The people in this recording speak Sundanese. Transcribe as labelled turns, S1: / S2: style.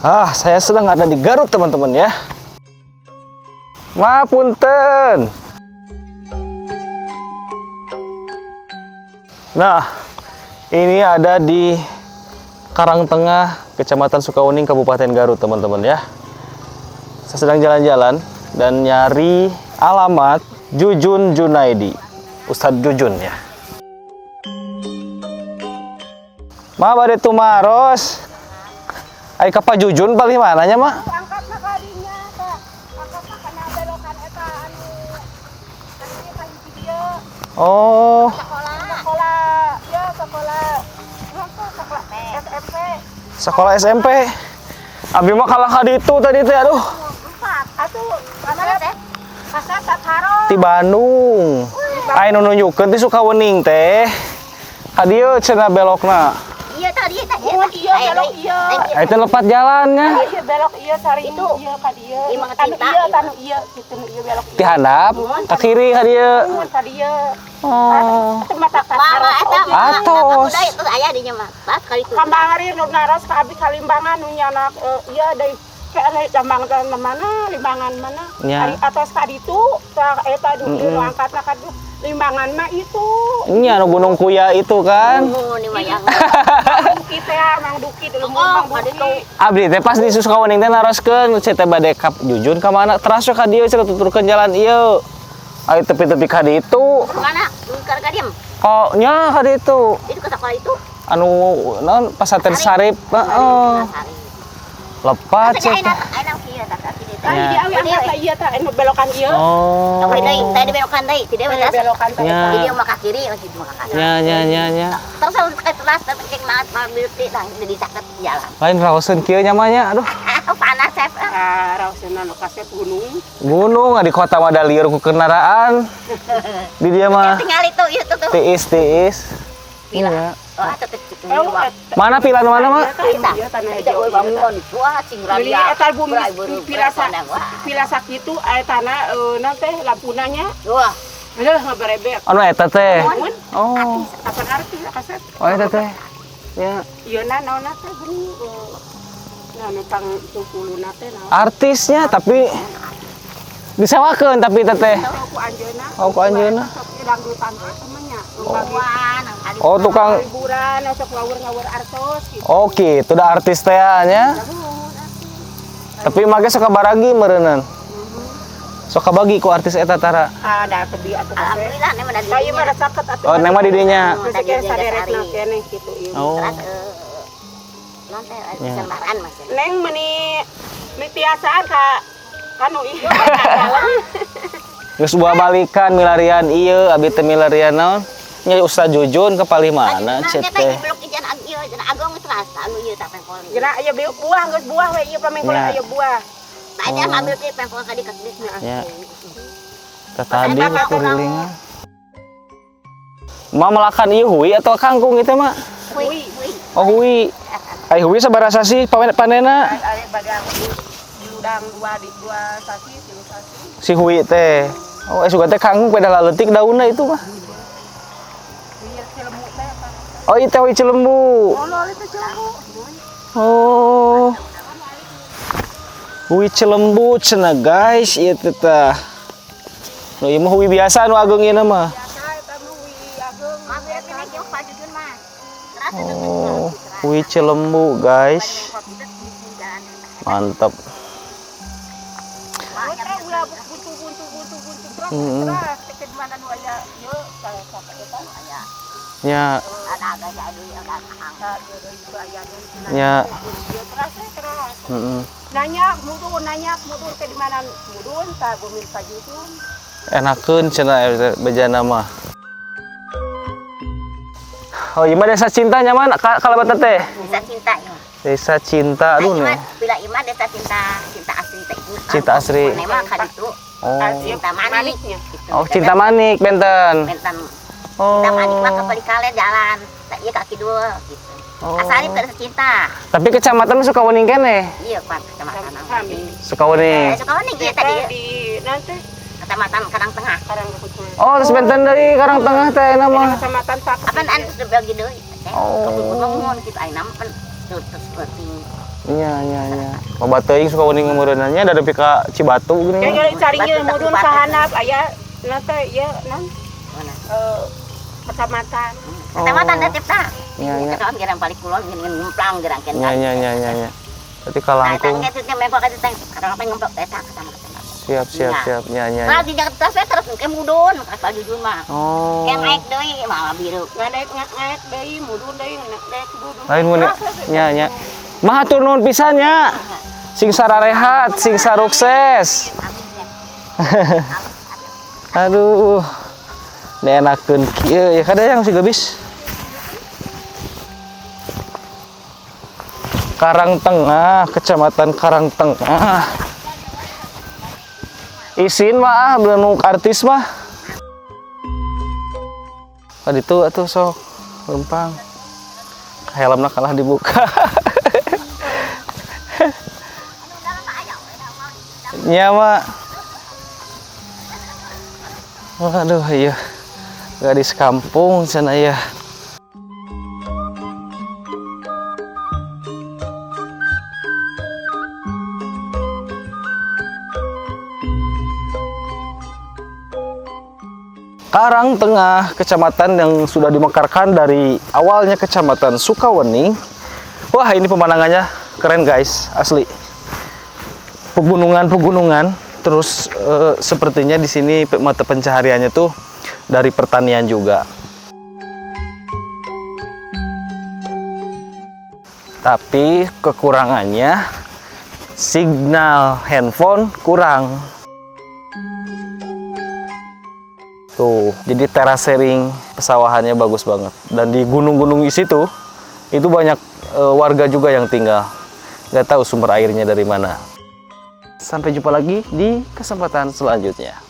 S1: Ah, saya sedang ada di Garut, teman-teman ya. Ma, punten. Nah, ini ada di Karangtengah, Kecamatan Sukawening, Kabupaten Garut, teman-teman ya. Saya sedang jalan-jalan dan nyari alamat Jujun Junaidi, Ustadz Jujun ya. Ma, bade tumaros. Ai ka Pak Jujun paling mananya, Ma?
S2: Angkatna ka dinya tah. Angkatna kana belokan eta anu anu ieu ka hiji dieu.
S1: Oh,
S2: Sekolah. Sekolah, ya sekolah. Naon tuh sekolah SMP.
S1: Sekolah SMP. Abi mah kalah ka ditu tadi teh, aduh.
S2: Empat. Atuh mana teh? Pasar Sataro.
S1: Ti Bandung. Ai nu nunjukkeun ti Sukawening teh. Ka dieu cenah belokna.
S3: Iya tadi tadi.
S2: Oh, iya belok iya.
S1: Ai teh lepat jalannya.
S2: Iya belok iya sari
S3: Itu.
S2: Iya ka dieu.
S3: Iya, Mang
S2: Anu
S3: Cinta,
S2: iya
S3: iya.
S2: Anu iya kitu nu ieu belok
S1: Ti handap ka kiri ka dieu.
S2: Mun ka dieu.
S1: Oh.
S2: Atuh mata
S3: Mama eta
S1: Atos.
S3: Udah itu aya dinya mah. Pas kali itu.
S2: Kamari nu naros ka abi kalimbangan nu nyanak ieu deui kayak limbangan mana limbangan mana.
S1: Nya.
S2: Ari atos ka ditu tah eta du nu angkatna ka ditu limbangan mah itu.
S1: Nya nu Gunung Kuya itu kan.
S3: Oh, ini mah yang.
S2: Mang Duki teh Mang Duki dulu
S3: Oh,
S2: Mang
S3: ka
S2: Duki.
S3: ditu.
S1: Abdi teh pas di Sukawening teh naroskeun teh bade ka Jujun ka mana, teras we ka dieu cenah, tuturkeun jalan ieu. Ai tepi-tepi ka ditu.
S3: Mana? Ka ka diem.
S1: Kok nya ka ditu.
S3: Itu ke sekolah itu.
S1: Anu naon, Pasantren Sarip, heeh.
S3: Sari.
S1: Lepat
S3: Tapi
S1: cenah.
S3: ayeuna ayeuna kieu tah tah kieu teh.
S2: Ah,
S1: Nya.
S2: di awi angkat ieu tah anu belokan ieu.
S1: Oh.
S3: Tong deui, tadi belokan deui, tidak
S2: Eh,
S3: belas.
S2: belokan teh.
S1: Nya.
S3: Jadi dia mah ke kiri, lagi mah ke kanan.
S1: Nya nya nya nya.
S3: Terus harus ke teras tapi cek banget mal beauty tah jadi caket jalan.
S1: Lain raoseun kieu nya mah nya, aduh.
S3: Ah, panas chef. Ah.
S2: Ah, raosna nu kasep gunung.
S1: Gunung di kota mah da lieur ku kendaraan. Di dia mah
S3: Tinggal itu itu tuh.
S1: tiis tiis.
S3: Pila.
S1: Iya.
S3: Oh, atau teh kitu.
S2: Oh,
S1: Mana pila nu mana, Mak?
S3: Kita.
S2: Iya tanah
S3: Tidak
S2: hijau.
S3: euy bangun itu ah sing
S2: Beli
S3: radia.
S2: eta bumi pila pila sakitu aya tanah naon teh lampunanya.
S3: Wah,
S2: Aduh ngabarebek.
S1: Anu eta teh.
S2: Mun
S1: Oh.
S2: kapan arti kaset.
S1: Oh, eta teh. Ya,
S2: Ieu na naonna teh geuning nah nu pang tukuluna teh naon.
S1: Artisnya tapi disewakeun tapi teteh.
S2: Oh, ku anjeunna.
S1: Oh, ku anjeunna.
S2: Sok dangdutan teh temennya.
S3: Wah,
S1: Oh, tukang.
S2: Hiburan sok ngawur-ngawur artos gitu.
S1: Oh, gitu dah artis teh nya. Tapi make sok baragi meureunnan. Sok bagi ku artis eta tara.
S2: Ah, da tebi atuh kaset.
S3: Alhamdulillah neng mah da
S2: Ka ieu mah da caket atuh.
S1: Oh, neng mah di dinya.
S2: Terus ge saderekna keneh kitu ieu.
S1: Oh.
S3: Terus non teh sembaran mas.
S2: Neng meni meni tiasaan ka kanu ieu.
S1: Geus buah balikan milarian ieu, abi teh milarian naon? Nya Ustaz Jujun ke palih mana
S3: Nah,
S1: cet
S3: teh
S1: teh.
S3: belok ijan ieu cenah agong teras anu ieu tah pengkol.
S2: Geura aya buah geus buah we ieu pamengkol
S1: Ya.
S2: aya buah.
S3: Tah aja ngambil teh pengkol ka di ka dieu.
S1: Ya. Teh tadi kurilingan. Ma melakan ieu hui atau kangkung itu, Mak?
S3: Hui, hui.
S1: Oh, hui. Ai hui sabaraha sasih panena?
S2: Aya bagang diudang dua di dua sasi, tilu sasi.
S1: Si hui teh. Oh, suka teh kangkung pada laletik daunna itu mah.
S2: Ieu cilemu teh apa?
S1: Oh, itu hui cilembu.
S2: Oh, lol itu cilembu.
S1: Oh. Hui cilembu cenah, guys, ieu teh tah. Nu ieu mah hui biasa nu ageung ieu mah.
S2: Biasa eta mah hui ageung.
S3: Mampir neng jeung Pak Jujun mah. Teras
S1: Oh, hui cilembu, guys. Mantap.
S2: Teh ulah buntu buntu buntu buntu terus terus teh di mana nu aya ieu ka ka eta
S3: Aya.
S1: Ya,
S3: Ada agak jadi ada hang.
S2: ka itu aya deui.
S1: ya.
S2: Ieu teras teh teras.
S1: Heeh.
S2: Nanya mudun, nanya mudun ke di mana mudun tah bumi Pak Jujun.
S1: Enakeun cenah bejana mah. Oh, ieu mah Desa Cinta nyaman kalebatan teh.
S3: Desa Cinta ieu.
S1: Desa Cinta, aduh
S3: Aduh,
S1: nih.
S3: Bila ieu mah Desa Cinta, Cinta Asri teh.
S1: Cinta Asri.
S3: Memang ka ditu.
S1: Oh.
S3: Cinta Manik.
S2: Maniknya.
S3: Gitu.
S1: Oh, Cinta Manik benten.
S3: Benten.
S1: Oh.
S3: Cinta Manik mah ke Palikale jalan. Tak ieu kaki dua gitu.
S1: Oh.
S3: Asari ke Desa Cinta.
S1: Tapi kecamatan Sukawening keneh.
S3: Iya, Pak, kecamatan.
S2: Kami.
S1: Sukawening.
S3: Eh, Sukawening ieu tadi.
S2: Di nanti
S3: Kecamatan Karang Tengah.
S2: Karang Tengah.
S1: Oh, terus benten dari Karang Tengah teh nama.
S2: Kecamatan Pak.
S3: Apa anu dibagi deui teh.
S1: Oh.
S3: Ngomong gitu ayeuna mah pan Terus penting.
S1: Iya. Loba teuing Sukaweuning meureunna nya da nepi ka Cibatu gini.
S2: Kayak carinya
S3: Batu tak
S2: mudun
S3: batu.
S2: ka handap aya nanti ya nan
S3: Mana?
S2: Kecamatan.
S3: Kecamatan teh tah.
S1: Iya.
S3: Kan gerang balik kulon gini ngemplang gerang ken.
S1: Nya. Berarti
S3: Nah,
S1: kalangkung.
S3: tangga itu memang ka teh karena apa ngemplang eta kecamatan.
S1: Siap, siap, siap. Nya.
S3: Nah, di Jakarta saya terus ke mudun, ka jujur mah.
S1: Oh.
S3: Kayak naik deui malah biru.
S2: Ngadek naik deui mudun deui naik mudun.
S1: Lain mun nya. Matur nuhun pisan nya. Sing sararehat, sing sarukses. Aduh. Ini enakeun kieu ya kada yang si gebis. Karang Tengah, Kecamatan Karang Tengah. Isin mah ah, belum artis mah. Tadi tuh atuh sok lempang. Helmna kalah dibuka. Nya mah. Waduh, iya. Gadis kampung sana ya. Karang Tengah, kecamatan yang sudah dimekarkan dari awalnya Kecamatan Sukawening. Wah, ini pemandangannya keren guys, asli. Pegunungan-pegunungan, terus sepertinya di sini mata pencahariannya tuh dari pertanian juga. Tapi kekurangannya signal handphone kurang. Tuh, jadi terasering pesawahannya bagus banget. Dan di gunung-gunung di situ itu banyak warga juga yang tinggal. Nggak tahu sumber airnya dari mana. Sampai jumpa lagi di kesempatan selanjutnya.